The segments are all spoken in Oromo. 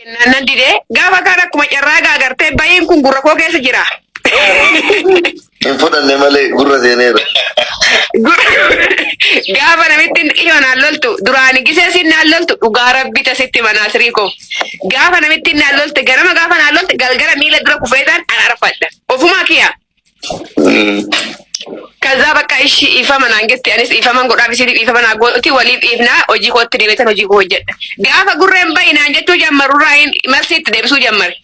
Jennaan nan didee gaafa kaan akkuma carraa gaagartee bayiin kun gurra koo keessa jira. Hin fudhanne malee gurra seeneera. Gaafa namitti dhiyoo naan loltu duraani gisee siin naan loltu dhugaa rabbi tasitti manaa sirii koo. Gaafa namitti naan lolte ganama gaafa naan lolte galgala miila dura kufeetaan an arfadha. Ofumaa kiyya. Kazaa bakka ishi ifama naan jette anis ifaman godhaaf isiin ifama naa gooti waliif dhiifnaa hojii kootti deebitan hojii koo hojjedha. Gaafa gurreen bahi naan jechuu jammarurraa hin marsii itti deebisuu jammare.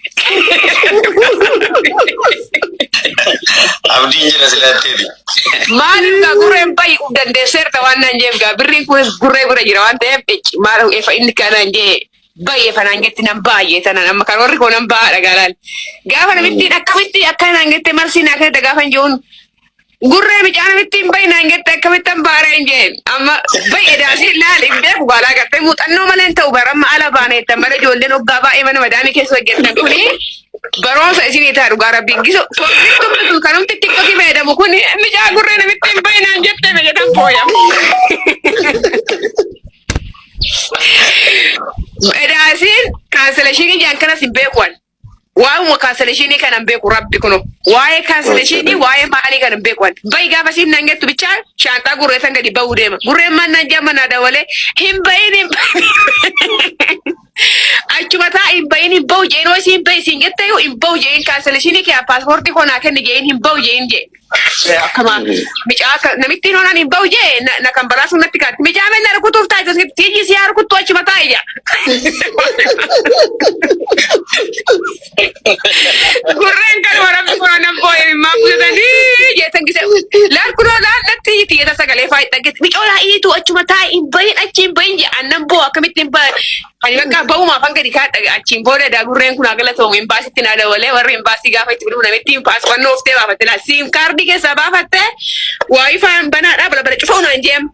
Abdiin jira silaatteeti. Maaliif gaa gurreen bahi uf dandeesseerta waan naan jeef gaa birriin kunis gurree bira jira waan ta'eef icci maal efa inni kanaan jee bahi efa naan jetti nan baay'ee tanan amma kan warri koo nan bahaadha gaalaan. Gaafa namittiin akkamitti akka naan jette marsii naa kennite gaafa hin jiruun gurree micaa namittiin bahi naan jette akkamittan baara hin jeen amma bahi edaasii laal hin beeku gaalaa gartee muuxannoo malee hin ta'u bara amma ala baana jettan malee ijoolleen hoggaa baay'ee mana madaamii keessa hojjettan kuni baroomsa isinii ta'a dhugaa rabbii giso tun kanumti tiktokii fayyadamu kun micaa gurree namittiin bahi naan jette jedhan fooyyam. Edaasiin kaanseleshinii jaan kanas hin beeku ani. Waa'uma kaanseleshinii kana hin beeku rabbi kuno. Waa'ee kaanseleshinii waa'ee maalii kana hin beeku ani. Bahi gaafa siin naan jettu bichaa shaanxaa gurree san gadi bahuu deema. Gurreen maal naan jaa manaa dabalee hin bahin hin bahin. Achuma taa hin bahin hin bahu jeen hoo isiin bahi siin jette iyyuu hin bahu jeen kaanseleshinii kee paaspoortii koo naa kenni jeen hin bahu jeen jee. Akkama micaa akka namittiin honan hin bahu jee na na kan balaa sun natti kaatti. Micaa menna rukutuuf taate tiiji si haa rukuttu achuma taa'e jaa. Gurreen kanuma rabbi kunoo nan boo'e immaa fudhatanii jeetan gise. Laal kunoo laal natti iyyiti jeeta sagalee faayi dhaggeetti. Micoo laa iyyitu achuma taa'e hin bahin achi hin bahin jee annan boo'u akkamitti hin bahin. Ani bakka ba'umaaf hanga gadi kaadha achiin booda daa gurreen kun haa galatoomu imbaasitti naa dabalee warri imbaasii gaafa itti bilbilu namitti paasfannoo uftee baafatte laa siim kaardii keessaa baafatte waayifaan banaadhaa balbala cufa'u naan jeem.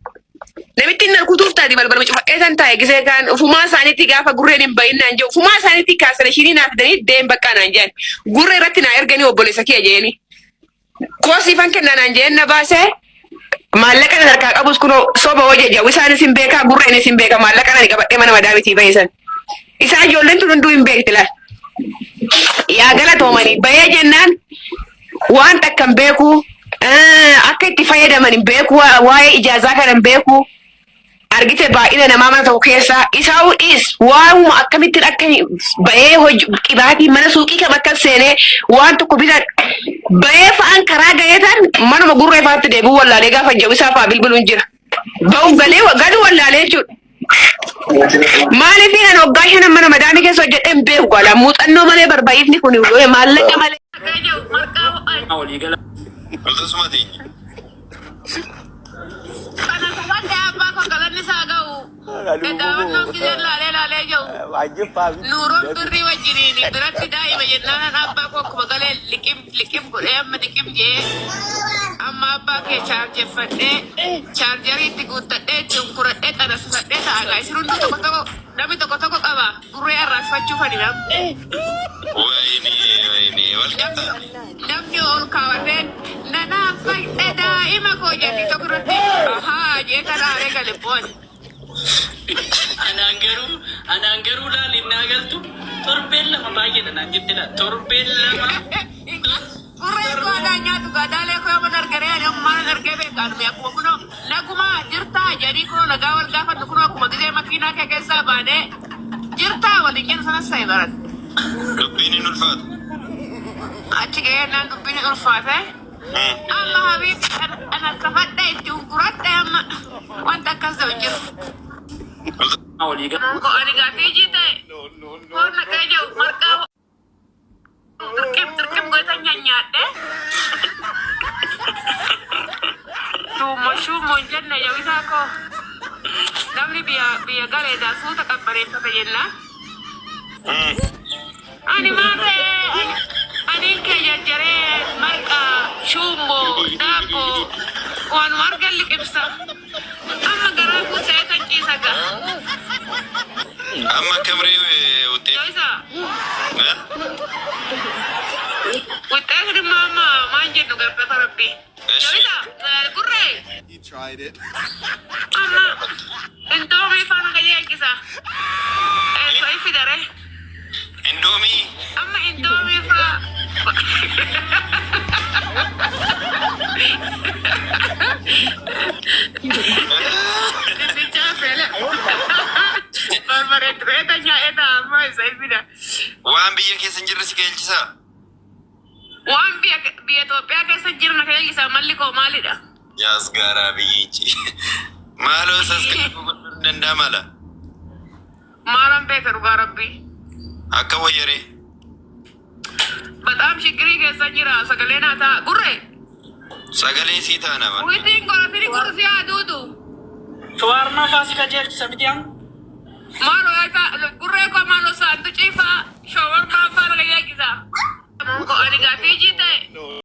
Namitti inni kutuuf taati balbaluma cufadhee san taa'e gisee kaan ufumaa isaaniitti gaafa gurreen hin bahin naan jedhu ufumaa isaaniitti kaasan ishiinii naa fidanii deem bakka naan jedhan gurree irratti naa erganii obboleessa kiyya jeeni. Koosiifan kennaa naan jeen na baasee maallaqa na harkaa qabus kunoo soba hojii jedhu isaanis hin beekaa gurreenis hin beeka maallaqa nani qabadhee mana madaamitii bahe san. Isaan ijoolleen tun hunduu hin beekti laal. Yaa galatoomanii bahee jennaan waan takka hin beeku akka itti fayyadaman hin beeku waa'ee ijaazaa kana hin beeku argite baay'ina namaa mana tokko keessaa isaa'uu dhiis waanuma akkamittiin akka bahee hojii qibaatii mana suuqii kam akka seenee waan tokko bitan bahee fa'aan karaa gahee tan manuma gurree fa'aatti deebi'uu wallaalee gaafa jedhu isaa fa'a bilbiluun jira. Ba'uun galee galuu wallaalee jechuudha. Maaliif kan waggaa shanan mana madaamii keessa hojjedhee hin beeku gaala muuxannoo malee barbaayifni kun maallaqa malee. Waliigala. Loltasuma teenye. Kana sabadde abbaa koo galanni isaa ga'u. Daawwannoon giseen laalee laalee jiru. Nuuroon birrii wajjiniin biratti daa'ima jennaan abbaa koo akkuma galee liqim liqim godhee amma liqim jee amma abbaa kee chaarjeffadhee chaarjarii itti guuttadhee itti unkuradhee qanasifadhee ta'a gaa isin hunduu tokko tokko namni tokko tokko qaba gurree arraasfachuu fani nam. Wayne wayne wal qixxaate. Namni ol kaawwateen nanaaf fayidha daa'ima koo jedhi tokko irratti ahaa jee kan aaree gale boon. Anaan garuu laal innaa galtu torbeen lama baay'eedha naan jette laal torbeen lama. Gurree koo anaa nyaatu gaadaalee koo yooma gargaree ani ammaan argee beekaa dhume akkuma kunoo nagumaa jirtaa jedhanii kunoo nagaa wal gaafannu kunoo akkuma gisee makiinaa kee keessaa baanee jirtaa waliin jennu sanas ta'e baran. Dubbiin hin ulfaatu. Achi gahee naan dubbiin hin ulfaate. Amma habiib ana safadhe itti unkuradhe amma wanta akkas ta'u hin jiru. Waliigala. Ani gaaffii jite foon naqee jiru marqaa tirqim tirqim goota nyaadhe. Shuumo shuumo hin jenne jawisaa koo namni biyya biyya galeedhaa suuta qabbaneeffata jenna. Ani maal ta'ee aniin kee jarjaree marqaa shuumo daabboo waanuma argan liqimsa. Amma garaa guutee kan ciisa ga'a. Amma kamree wuxxee. Jawisaa. Wixxee immoo amma maal jennu garbata rabbii. Jawisaa gurree. He tried it. Amma intoomii faana gayee harkisa. Eessa ifi daree. Ibsa. Waan biyya keessa hin jirre si keelchisaa? Waan biyya Itoophiyaa keessa jiru na keelchisa malli koo maalidha? Yaas gaaraa biyyichi. Maaloo saskaabu gochuun hin danda'ama la? Maalan beeka dhugaa rabbii. Akka wayyaree. Bataam shigirii keessa jira sagalee naa ta'a. Gurree. Sagalee sii taana bara. Witiin gorofini gorsi haa duutu. Shawarmaa faasii qajeelchisa miti an. Maaloo yaa gurree koo maaloo saantu ciifaa shawarmaa faa na keelchisa. Ani gaaffii ta'e.